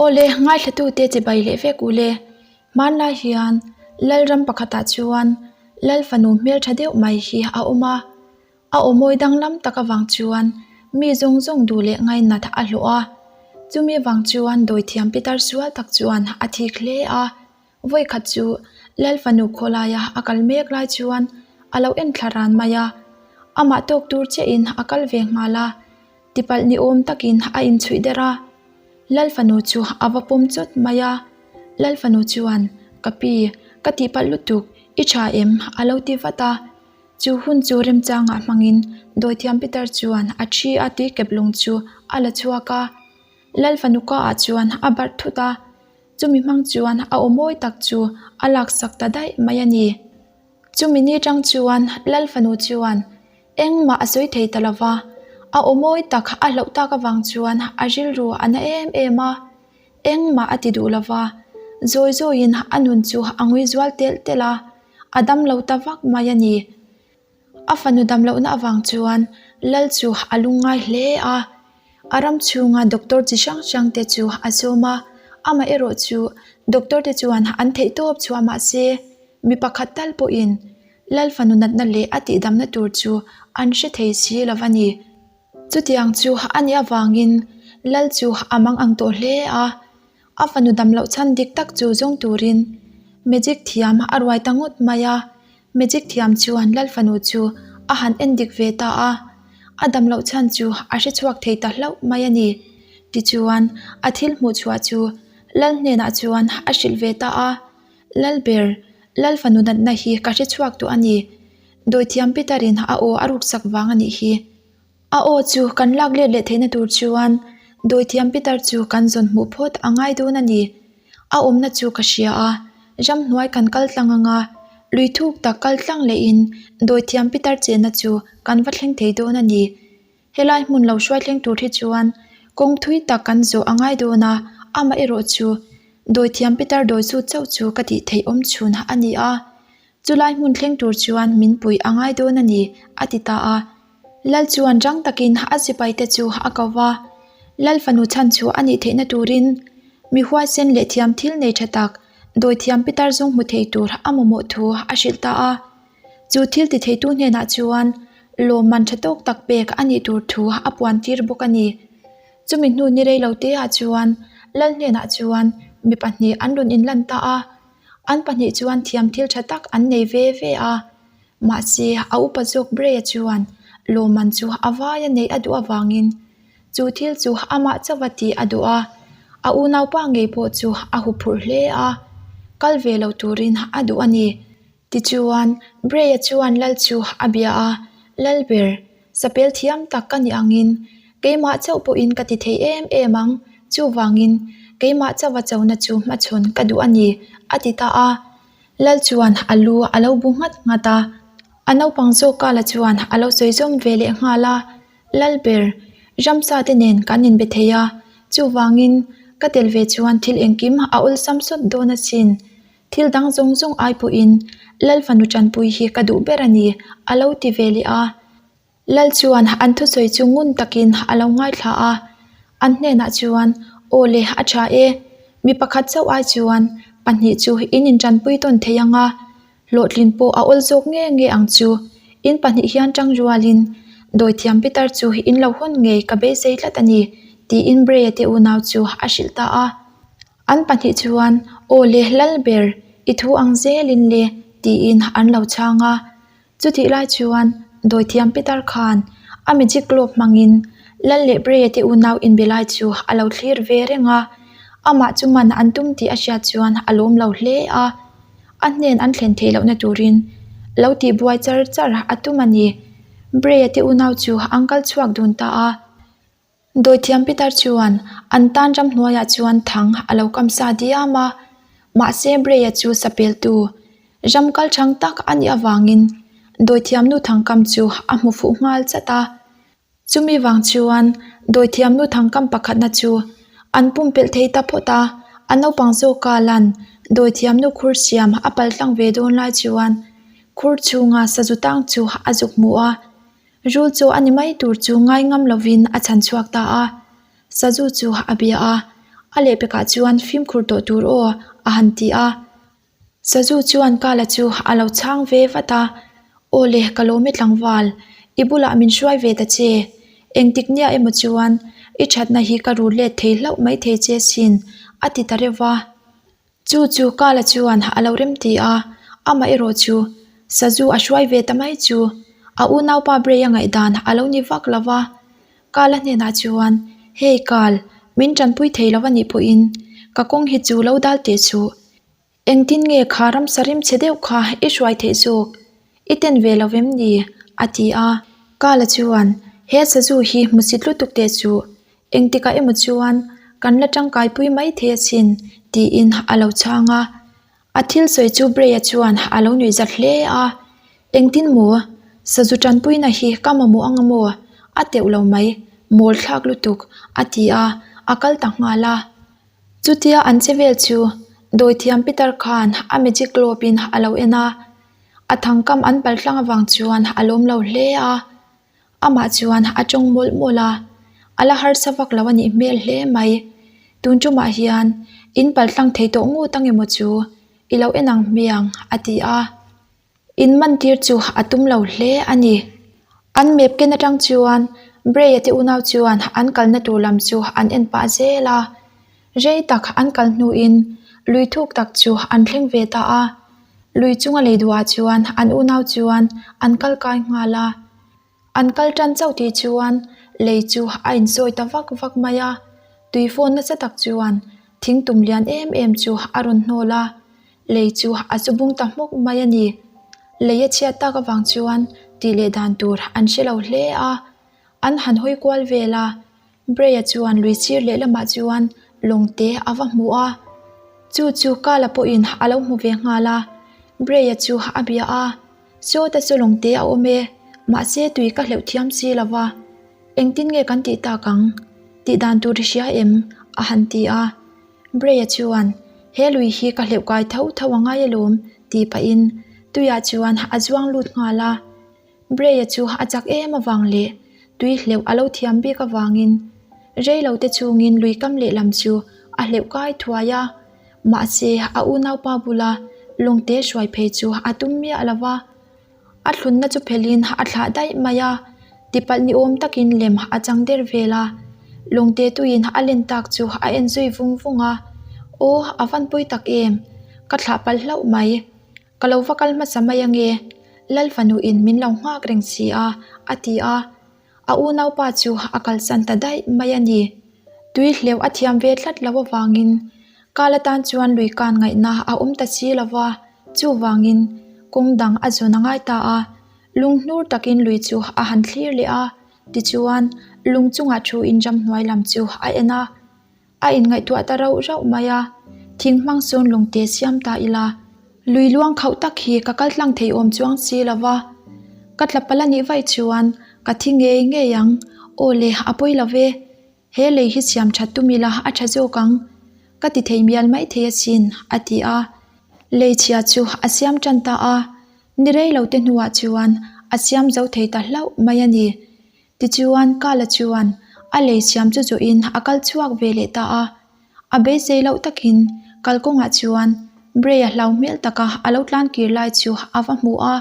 Awle, ngaithlatute chibai leh vek u le. Hmanlai hian Lalram pakhatah chuan Lal fanu hmeltha deuh mai hi a awm a. A aw mawi danglam tak avang chuan mi zawng zawng duh leh ngainat a hlawh a. Chumi vang chuan dawithiam pitar sual tak chuan a thik hle a. Vawikhat chu Lal fanu khawlaia a kal mek lai chuan a lo en thla ran mai a. Amah tawk tur chiahin a kal ve nghal a. Tipalh ni awm takin a inchhuih der a, Lal fanu chu a va pawm chawt mai a. Lal fanu chuan, Ka pi, ka tihpalh lutuk, i tha em? a lo ti vat a. Chu hun chu remchangah hmangin Dawithiam Peter chuan a thi a tuikep lung chu a la chhuak a. Lal fanu kaah chuan a barh thut a, chumi hmang chuan a aw mawi tak chu a laksak ta daih mai a ni. Chumi ni tang chuan Lal fanu chuan Engmah a sawi thei ta lo va, a aw mawi tak a hlauh tak avang chuan a rilru a na em em a, engmah a ti duh lo va, zawi zawiin a nun chu a ngui zual telh telh a, a dam lo ta vak mai a ni. A fanu dam lohna avang chuan Lal chu a lungngai hle a, a ram chhunga doctor chi hrang hrang te chu a sawm a, amaherawh chu doctor te chuan an theihtawp chhuah mahse mi pakhat tal pawhin Lal fanu natna leh a tihdamna tur chu an hre thei si lo a ni. Chutiang chu a nih avangin Lal chu a mang ang tawh hle a, a fanu dam loh chhan dik tak chu zawng turin Magic thiam a ruai ta ngawt mai a. Magic thiam chuan Lal fanu chu a han en dik ve ta a, a dam loh chhan chu a hre chhuak thei ta hlauh mai a ni. Tichuan a thil hmuh chhuah chu Lal hnenah chuan a hrilh ve ta a. Lalber, Lal fanu natna hi ka hre chhuak tawh a ni. Dawithiam Peter-in a aw a ruksak vang a nih hi. A aw chu kan lak let leh theihna tur chuan Dawithiam Peter chu kan zawn hmuh phawt a ngai dawn a ni. A awmna chu ka hria a, ramhnuai kan kal tlang anga lui thuk tak kal tlang lehin Dawithiam Peter chenna chu kan va thleng thei dawn a ni. Helai hmun lo hruai thleng tur hi chuan kawng thui tak kan zawh a ngai dawn a, amah erawh chu dawithiam Peter dawi chu chauh chu ka tih theih awm chhun a ni a, chulai hmun thleng tur chuan min puih a ngai dawn a ni, a ti ta a. Lal chuan rang takin a sipai te chu a ko va, Lal fanu chhan chu a nih theihna turin mi huaisen leh thiam thil nei tha tak dawithiam Peter zawng hmu thei tur a mamawh thu a hrilh ta a. Chu thil ti theitu hnenah chuan lawmman tha tawk tak pek a nih tur thu a puan tir bawk a ni. Chumi hnu ni rei lo teah chuan Lal hnenah chuan mi pahnih an rawn inlan ta a, an pahnih chuan thiam thil tha tak an nei ve ve a. Mahse a upa zawk Bray-a chuan lawmman chu a vaia neih a duh avangin chu thil chu amah chauha tih a duh a, a unaupa ngei pawh chu a huphurh hle a, kal ve lo turin a duh a ni. Tichuan, Bray-a chuan Lal chu a bia a, Lalber, sapel thiam tak ka nih angin keimah chauh pawhin ka ti thei em em ang, chuvangin keimah chauha chona chu hmachhawn ka duh a ni, a ti ta a. Lal chuan a lu a lo bu nghat nghat a, a naupang zawk kala chuan a lo sawi zawm ve leh nghal a, Lalber, ramsa te nen kan inbe thei a, chuvangin ka tel ve chuan thil engkim a awlsam sawt dawn asin. Thil dang zawng zawng ai pawhin Lal fanu tanpui hi ka duh ber a ni, a lo ti ve leh a. Lal chuan an thusawi chu ngun takin a lo ngaithla a. An hnenah chuan, Aw le, a tha e. Mi pakhat chauh ai chuan pahnih chu in intanpui tawn thei ang a, hlawhtlin pawh a awl zawk nge nge ang chu. In pahnih hian tang rualin dawithiam Peter chu in lo hawn ngei ka beisei tlat a ni, tiin Bray-a te unau chu a hrilh ta a. An pahnih chuan, Aw le, lal ber, i thu ang zelin le, tiin an lo chhang a. Chutih lai chuan dawithiam Peter khan a magic globe hmangin lal leh Bray-a te unau inbe lai chu a lo thlir ve reng a. Amah chu man an tum tih a hriat chuan a lawm lo hle a. A hnen an thlen theih lohna turin lo tihbuai char char a tum a ni. Bray-a te unau chu an kal chhuak dun ta a. Dawithiam Peter chuan an tan ramhnuaiah chuan thang a lo kam sa diam a, mahse Bray-a chu sapeltu ram kal thang tak a nih avangin dawithiam nu thangkam chu a hmu fuh nghal chat a. Chumi vang chuan dawithiam nu thangkam pakhatna chu an pumpelh thei ta phawt a, a naupang zawka lan dawithiam nu khur siam a paltlang ve dawn lai chuan khur chhunga sazu tang chu a zuk hmu a. Rul chu a ni mai tur chu ngai ngam lovin a chhan chhuak ta a, Sazu chu a bia a. A lehpekah chuan fimkhur tawh tur aw a han ti a. Sazu chuan Kala chu a lo chhang ve vat a, Aw le, ka lawm e tlangval, i bulah min hruai ve ta che. Engtik nia emaw chuan i thatna hi ka rul let thei hlauh mai thei che sin, a ti ta reuh va. Chu chu Kala chuan a lo rem ti a, amah erawh chu Sazu a hruai ve ta mai chu a unaupa Bray-a ngaihdan a lo ni vak lo va. Kala hnenah chuan, Hey Kal, min tanpui thei lo a nih pawhin ka kawng hi chu lo dal teh suh. Engtin nge kha ramsa rimchhe deuh kha i hruai theih zawk? I ten ve lo vem ni? a ti a. Kala chuan, He sazu hi hmusit lutuk teh suh. Engtikah emaw chuan kan la tangkaipui mai thei asin, tiin a lo chhang a. A thil sawi chu Bray-a chuan a lo nuih zat hle a, Engtin maw? Sazu tanpuina hi ka mamawh anga maw? A teuh lo mai, mawl thlak lutuk, a ti a, a kal ta nghal a. Chutia an che vel chu Dawithiam Peter khan a magic globe-in a lo en a, a thangkam an pal tlang avang chuan a lawm lo hle a. Amah chuan a tawng mawlh mawlh a, a la harsa vak lo a nih hmel hle mai. Tun tumah hian in pal tlang thei tawh ngut ang emaw chu i lo en ang hmiang a ti a. In man tir chu a tum lo hle a ni. An map ken atang chuan Bray-a te unau chuan an kalna tur lam chu an en pah zel a. Rei tak an kal hnuin lui thuk tak chu an thleng ve ta a. Lui chunga lei duhah chuan an unau chuan an kal kai nghal a. An kal tan chauh tih chuan lei chu a insawi ta vak vak mai a. Tui fawn nasa tak chuan thing tum lian em em chu a rawn hnawl a. Lei chu a chu bung ta hmawk mai a ni. Lei a chhiat tak avang chuan tih leh dan tur an hre lo hle a. An han hawi kual vel a. Bray-a chuan lui sir lehlamah chuan lawng te a va hmu a, chu chu Kala pawhin a lo hmu ve nghal a. Bray-a chu a bia a, Sawta chu lawng te a awm e, mahse tui ka hleuh thiam si lo va, engtin nge kan tih tak ang? Tih dan tur i hria em? a han ti a. Bray-a chuan, He lui hi ka hleuh kai tho tho a ngai alawm, tih pahin tuiah chuan a zuang lut nghal a. Bray-a chu a chak em avang leh tui hleuh a lo thiam bik avangin rei lo te chungin lui kam lehlam chu a hleuh kai thuai a. Mahse, a unaupa bula lawngte hruai phei chu a tum miah lo va. A thlunna chu phelhin a thlah daih mai a, tipalh ni awm takin lem a chang der vel a. Lawngte tuiin a len tak chu a en zui vung vung a, Aw, a van pawi tak em? Ka thlah palh hlauh mai. Ka lo va kal hmasa mai ange, Lal fanuin min lo nghak reng si a, a ti a. A unaupa chu a kalsan ta daih mai a ni. Tui hleuh a thiam ve tlat lo avangin Kal atan chuan lui kan ngaihna a awm ta si lo va, chuvangin kawng dang a zawn a ngai ta a. Lung hnur takin lui chu a han thlir leh a, tichuan lung chungah thuin ramhnuai lam chu a en a. A inngaihtuah ta rauh rauh mai a, thing hmang sawn lungte siam ta ila, lui luang khauh tak hi ka kal tlang thei awm chuang si lo va, ka tla palh a nih vaih chuan ka thi ngei ngei ang, aw le a pawi lo ve, he lei hi siam that tum ila a tha zawk ang, ka ti thei mial mai thei asin a ti a, lei chhia chu a siam tan ta a, ni rei lo te hnuah chuan a siam zo thei ta hlauh mai a ni. Tichuan, Kala chuan a lei siam chu zawhin a kal chhuak ve leh ta a. A beisei loh takin kalkawngah chuan Bray-a hlau hmel taka a lo tlan kir lai chu a va hmu a.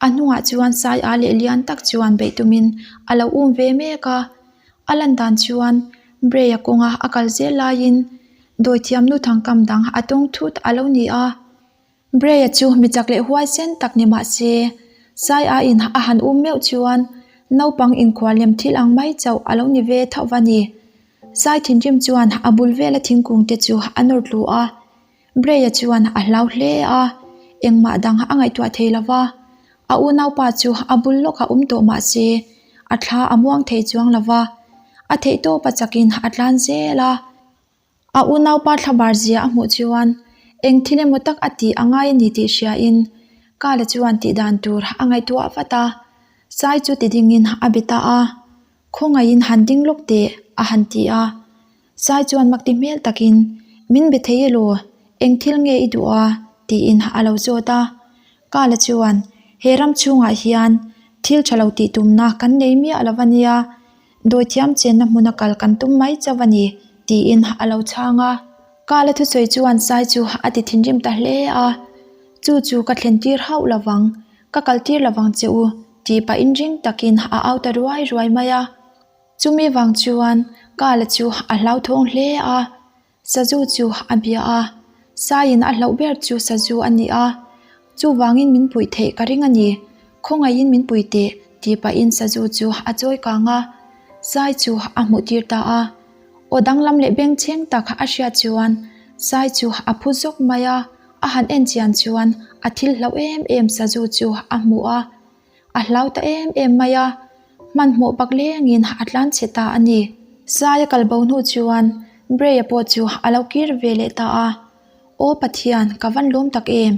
A hnungah chuan sai a leh lian tak chuan beih tumin a lo um ve mek a. A lan dan chuan Bray-a kawnga a kal zel laiin dawithiam nu thangkam dang a tawng thut a lo ni a. Bray-a chu mi chak leh huaisen tak ni mah se, Sai aiin a han um meuh chuan naupang inkhual lem thil ang mai chauh a lo ni ve tho va ni. Sai thinrim chuan a bul vela thingkung te chu a nawr tlu a. Bray-a chuan a hlau hle a, engmah dang a ngaihtuah thei lo va. A unaupa chu a bul lawkah awm tawh mah se, a thla a muang thei chuang lo va. A theihtawpa chakin a tlan zel a. A unaupa thlabar zia a hmuh chuan eng thil emaw tak a tih a ngai a ni tih hriain Kala chuan tih dan tur a ngaihtuah vat a, Sai chu ti dingin a be ta a, Khawngaihin han ding lawk teh a han ti a. Sai chuan makti hmel takin, Min be thei elaw, eng thil nge i duh a? tiin a lo zawt a. Kala chuan, He ram chhungah hian thil tha lo tih tumna kan nei miah lo a nia, Dawithiam chenna hmuna kal kan tum mai chauh a ni. Tiin a lo chhang a. Kala thusawi chuan Sai chu a ti thinrim ta hle a. Chu chu ka thlen tir hauh lovang, ka kal tir lovang che u, tih pahin ring takin a au ta ruai ruai mai a. Chumi vang chuan Kala chu a hlauthawng hle a. Sazu chu a bia a, Saiin a hlauh ber chu Sazu a ni a, chuvangin min puih theih ka ring a ni, khawngaihin min pui teh tih pahin Sazu chu a chawi kang a, Sai chu a hmuh tir ta a. Aw danglam leh bengchheng tak a hriat chuan Sai chu a phu zawk mai a, a han en chian chuan a thil hlauh em em Sazu chu a hmu a. A hlau ta em em mai a, hmanhmawh bak lengin a tlan chhe ta a ni. Saia kal bo hnu chuan Bray-a pawh chu a lo kir ve leh ta a, Aw Pathian, ka van lawm tak em?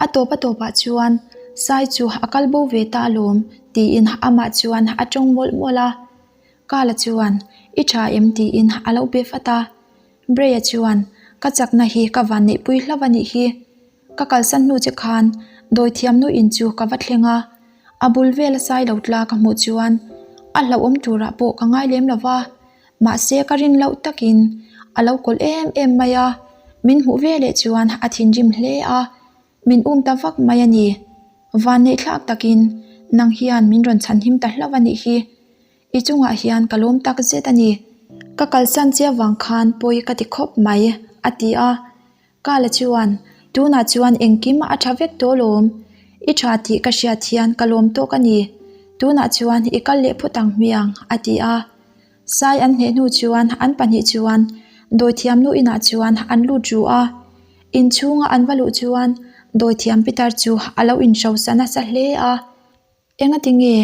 A tawp a tawpah chuan Sai chu a kal bo ve ta alawm, tiin amah chuan a tawng mawlh mawlh a. Kala chuan, I tha em? tiin a lo be vat a. Bray-a chuan, Ka chakna hi ka van neihpui hlauh a nih hi. Ka kalsan hnu che khan dawithiam nu in chu ka va thleng a, a bul vela sai lo tla ka hmuh chuan a hlauhawm turah pawh ka ngai lem lo va, mahse ka rin loh takin a lo kawlh em em mai a, min hmuh veleh chuan a thinrim hle a, min um ta vak mai a ni. Vanneih thlak takin nang hian min rawn chhanhim ta hlauh a nih hi. I chungah hian ka lawm tak zet a ni. Ka kalsan che avang khan pawi ka ti khawp mai, a ti a. Kala chuan, Tunah chuan engkim a tha vek tawh lawm. I tha tih ka hriat hian ka lawm tawk a ni. Tunah chuan i kal leh phawt ang hmiang, a ti a. Sai an hneh hnu chuan an pahnih chuan dawithiam nu inah chuan an lut ru a. Inchhunga an va luh chuan dawithiam pitar chu a lo inhrosa nasa hle a. Engati nge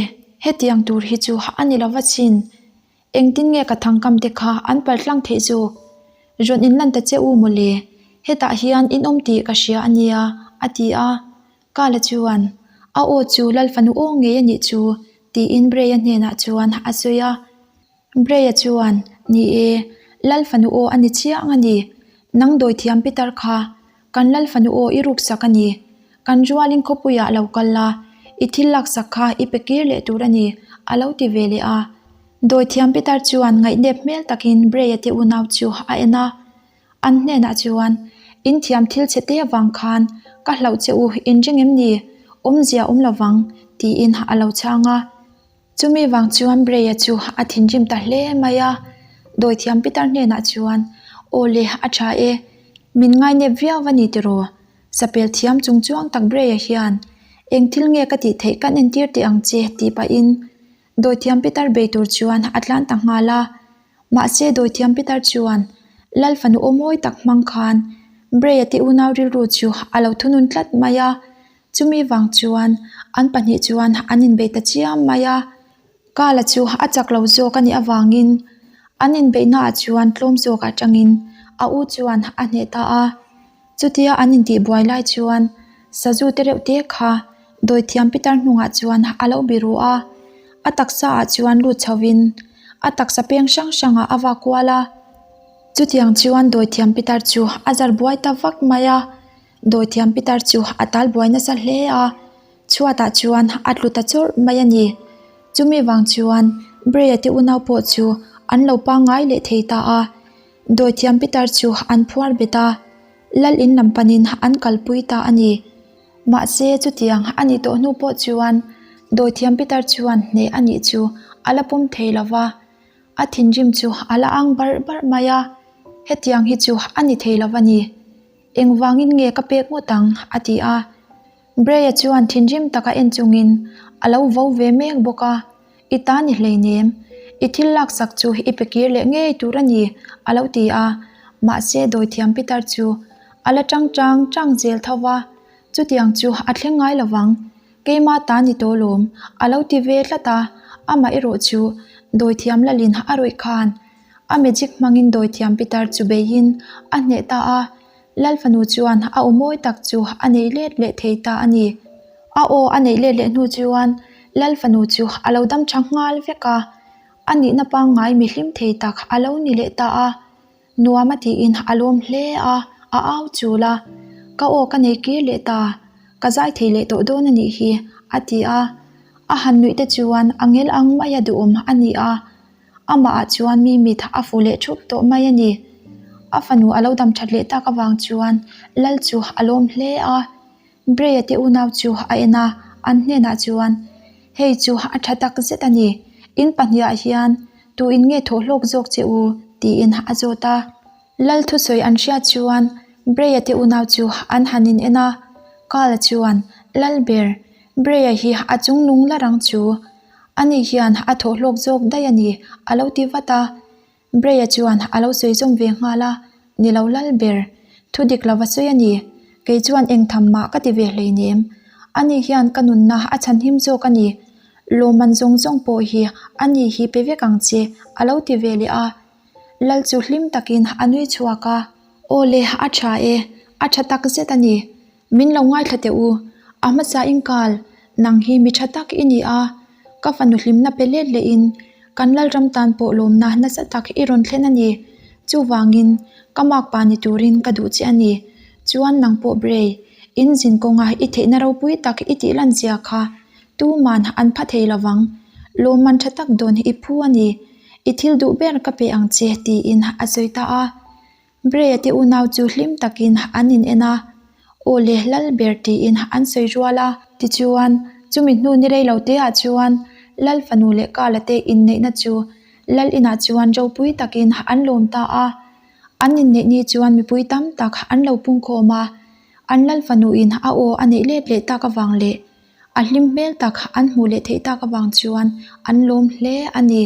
hetiang tur hi chu a ni lova chin? Engtin nge ka thangkam te kha an pal tlang theih zawk? Rawn inlan ta che u mawle, hetah hian in awm tih ka hria a nia, a ti a. Kala chuan, A aw chu Lalfanu aw ngei a nih chu, tiin Bray-a hnenah chuan a sawi a. Bray-a chuan, Ni e, Lal fanu aw a ni chiang a ni. Nang dawithiam Peter kha, kan Lal fanu aw i ruksak a ni. Kan rualin khawpuiah lo kal la, i thil laksak kha i pe kir leh tur a ni, a lo ti ve leh a. Dawithiam Peter chuan ngaihnep hmel takin Bray-a te unau chu a en a. An hnenah chuan, In thiam thil chhe te avang khan ka hlauh che u in ring em ni? Awmzia awm lovang, tiin a lo chhang a. Chumi vang chuan Bray-a chu a thinrim ta hle mai a, dawithiam Peter hnenah chuan, Aw le, a tha e, min ngainep viau va ni tiraw? Sapel thiam chung chuang tak Bray-a hian, Eng thil nge ka tih theih kan entir teh ang che tih pahin dawithiam Peter bei tur chuan a tlan ta nghal a. Mahse dawithiam Peter chuan Lal fanu aw mawi tak hmang khan Bray-a te unau rilru chu a lo thunun tlat mai a. Chumi vang chuan an pahnih chuan an inbeih ta chiam mai a, Kala chu a chak lo zawk a nih avangin an inbeihnaah chuan tlawm zawk atangin a u chuan a hneh ta a. Chutia an intihbuai lai chuan Sazu te reuh te kha dawithiam pitar hnungah chuan a lo biru a, a taksa ah chuan lut chhovin a taksa peng hrang hrangah a vak kual a. Chutiang chuan dawithiam pitar chu a zar buai ta vak mai a. Dawithiam pitar chu a tal buai nasa hle a, chhuatah chuan a tlu ta chawrh mai a ni. Chumi vang chuan Bray-a te unau pawh chu an lo pangngai leh thei ta a. Dawithiam pitar chu an phuar bet a, lal in lam panin an kalpui ta a ni. Mahse chutiang a nih tawh hnu pawh chuan dawithiam pitar chuan hneh a nih chu a la pawm thei lo va. A thinrim chu a la ang barh barh mai a, hetiang hi chu a ni thei lo va ni. Engvangin nge ka pek ngawt ang? a ti a. Bray-a chuan thinrim taka en chungin a lo vo ve mek bawk a, I ta ni hleinem, i thil laksak chu i pe kir leh ngei tur a ni, a lo ti a. Mahse dawithiam Peter chu a la tang tang tang zel tho va, Chutiang chu a thleng ngai lovang, keima ta ni tawh lawm, a lo ti ve tlat a. Amah erawh chu dawithiam lalin a rawih khan A magic hmangin dawithiam pitar chu beihin a hneh ta a, Lal fanu chuan a aw mawi tak chu a nei let leh thei ta a ni. A aw a neih let leh hnu chuan Lal fanu chu a lo dam tha nghal vek a, a nihna pangngai mi hlim thei tak a lo ni leh ta a. Nuam a tiin a lawm hle a, a au chul a, Ka aw ka nei kir leh ta, ka zai thei leh tawh dawn a nih hi, a ti a. A han nuih te chuan a ngel ang maia duhawm a ni a. Amah ah chuan mi mit a fu leh thup tawh mai a ni. A fanu a lo dam that leh tak avang chuan lal chu a lawm hle a. Bray-a te unau chu a en a, an hnenah chuan, Hei chu a tha tak zet a ni, in pahnihah hian tu in nge thawh hlawk zawk che u? tiin a zawt a. Lal thusawi an hriat chuan Bray-a te unau chu an han in en a, Carl-a chuan, Lal ber, Bray-a hi a chung nung la rang chu, ani hian a thawh hlawk zawk daih a ni, a lo ti vat a. Bray-a chuan a lo sawi zawm ve nghal a, Ni lo lal ber, thu dik lova sawi a ni, kei chuan eng tham mah ka ti ve hleinem. Ani hian ka nunna a chhanhim zawk a ni, lawmman zawng zawng pawh hi ani hi pe vek ang che, a lo ti ve leh a. Lal chu hlim takin a nui chhuak a. Aw le, a tha e, a tha tak zet a ni. Min lo ngaithla teh u, a hmasa in kal, nang hi mi tha tak i ni a, ka fanu hlimna pe let lehin kan Lalram tan pawh lawmna nasa tak i rawn thlen a ni. Chuvangin, ka makpa ni turin ka duh che a ni. Chuan nang pawh Bray, in zin kawnga i theihna ropui tak i tih lan zia kha tuman an pha thei lovang. Lawmman tha tak dawn i phu a ni. I thil duh ber ka pe ang che tiin a sawi ta a. Bray-a te unau chu hlim takin an in en a, Aw le lal ber tiin an sawi rual a. Tichuan, chumi hnu ni rei lo te ah chuan Lal fanu leh Kala te inneihna chu Lal inah chuan ropui takin an lawm ta a. An inneih ni chuan mipui tam tak an lo pungkhawm a, an Lal fanu in a aw a neih let leh tak avang leh a hlim hmel tak an hmuh leh theih tak avang chuan an lawm hle a ni.